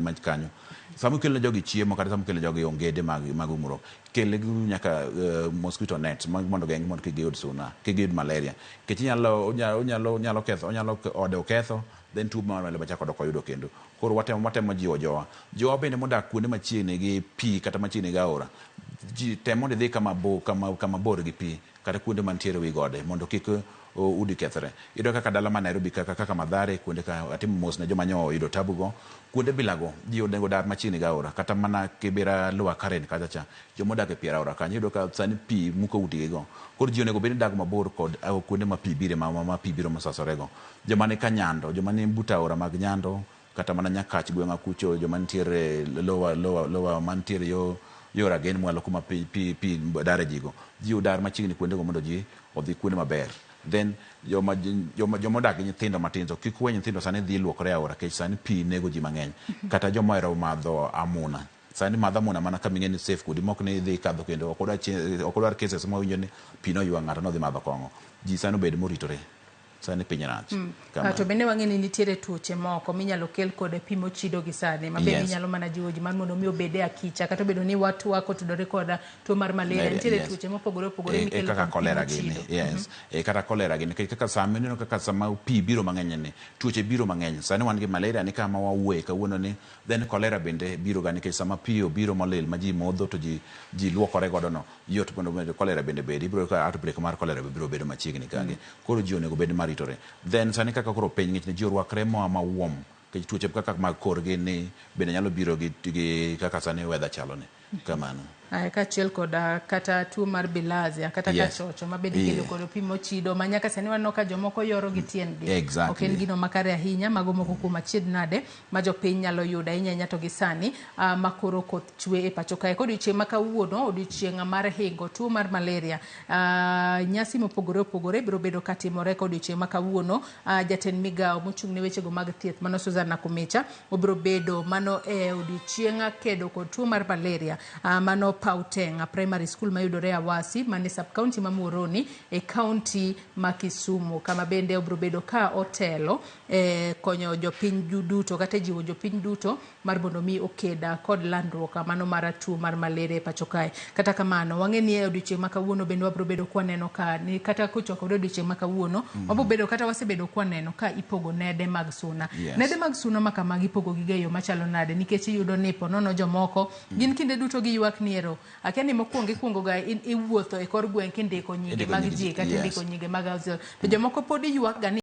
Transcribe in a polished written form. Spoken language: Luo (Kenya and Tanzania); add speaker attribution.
Speaker 1: Mach kanyo. Sama ikelo ne jogi chiemo kata sama ikelo ne jogi ongede mag umruok, kelnegi nyaka mosquito nets mondo ogeng' mondo kik giyud suna, kik giyud malaria. Nikech inyalo onyalo onyalo ketho onyalo ode oketho then tuo mar malaria bachako dok oyudo kendo. Koro watemo jiwo jowa. Jowa bende modak kuonde machiegni gi pi kata machiegni gi aora, ji tem mondo idhi kama bor gi pi kata kuonde mantiere wi gode mondo kik udi kethre. Iyudo kaka dala ma Nairobi kaka Mathare kuonde ka atimo mos ne joma nyo oyudo tabu go, kuonde bila go ji onego dar machiegni gi aora kata mana Kibera Lower Karen kacha cha, joma odak e pier aora kanyo iyudo ka sani pi muko udi gi go. Koro ji onego bed ni dag mabor kod kuonde ma pi bire ma pi biro mosasore go. Joma ni ka Nyando, joma ni but aora mag Nyando kata mana Nyakach gweng'a kucho, joma nitiere lower mantiere yo Ragen mwalo kuma pi dare ji go. Ji odar machiegni kuonde go mondo ji odhi kuonde maber. Then joma odak gi nyithindo matindo kik we nyithindo sani dhi luokore e aora nikech sani pi nego ji mang'eny. Kata joma ohero madho amuna. Sani madh amuna mana kama ing'e ni safe kodi mok ni idhi kadho kendo ok odwar cases ma winjo ni pi noywa ng'ato nodhi madho kong'o. Ji sani obed moritore. Sani piny rach. Kamano.
Speaker 2: To bende wang'e ni nitiere tuoche moko minyalo kel kod pi mochido gi sani ma bende inyalo mana jiwo ji mar mondo mi obed e akicha kata obedo ni watwa kotudore kod tuo mar malaria nitiere tuoche mopogore opogore mikelo
Speaker 1: kaka
Speaker 2: kod pi
Speaker 1: cholera gini
Speaker 2: mochido.
Speaker 1: Yes. Kata cholera gini nikech kaka sama ineno kaka sama pi biro mang'eny ni tuoche biro mang'eny. Sani wan gi malaria ni kama wawuoye kawuono ni then cholera bende biro ga nikech sama pi obiro molil ma ji modho to ji luokore godo no yot mondo cholera bende bedi. Ibiro yudo ka outbreak mar cholera be biro bedo machiegni kagi. Koro ji onego bed maritore. Then sani kaka koro piny ng'ich ni ji orwakre moa ma warm nikech tuoche kaka mag korgi ni bende nyalo biro gi kaka sani weather chalo ni. Kamano.
Speaker 2: Aya, kaachiel kod kata tuo mar bilharzia kata kachocho ma bende ikelo kod pi mochido ma nyaka sani waneno ka jomoko yoro gi tiendgi. Ok en gino makare ahinya, mago moko kuom achiedh nade ma jopiny nyalo yudo ahinya ahinya to gi sani ma koro koth chwe e pacho kae. Koro odiochieng' ma kawuono, odiochieng' mar hingo tuo mar malaria, nyasi mopogore opogore biro bedo katimore ka odiochieng' ma kawuono. Jatend migawo mochung' ne wechego mag thieth mano Susan Nakhumicha obiro bedo mano e odiochieng' kedo kod tuo mar malaria mano Pauteng Primary School mayudore Awasi mane sub county ma Muhoroni e county ma Kisumu, kama bende obiro bedo ka otelo e konyo jopiny duto kata e jiwo jopiny duto mar mondo mi oked kod landruok mano mar tuo mar malaria e pacho kae. Kata kamano, wang'e ni e odiochieng' ma kawuono bende wabiro bedo kwaneno ka ni kata kochakore odiochieng' ma kawuono wabiro bedo kata wasebedo kwaneno ka ipogo nede mag suna. Nede mag suna ma kamagi ipogo gi e yo machalo nade? Nikech iyudo ni ponono jomoko gin kinde duto giywak ni ero akia ni mokwongo ikwongo ga iwuotho e kor gweng' kindiko nyinge mag ji kata indiko nyinge mag household to jomoko pod ywak ga ni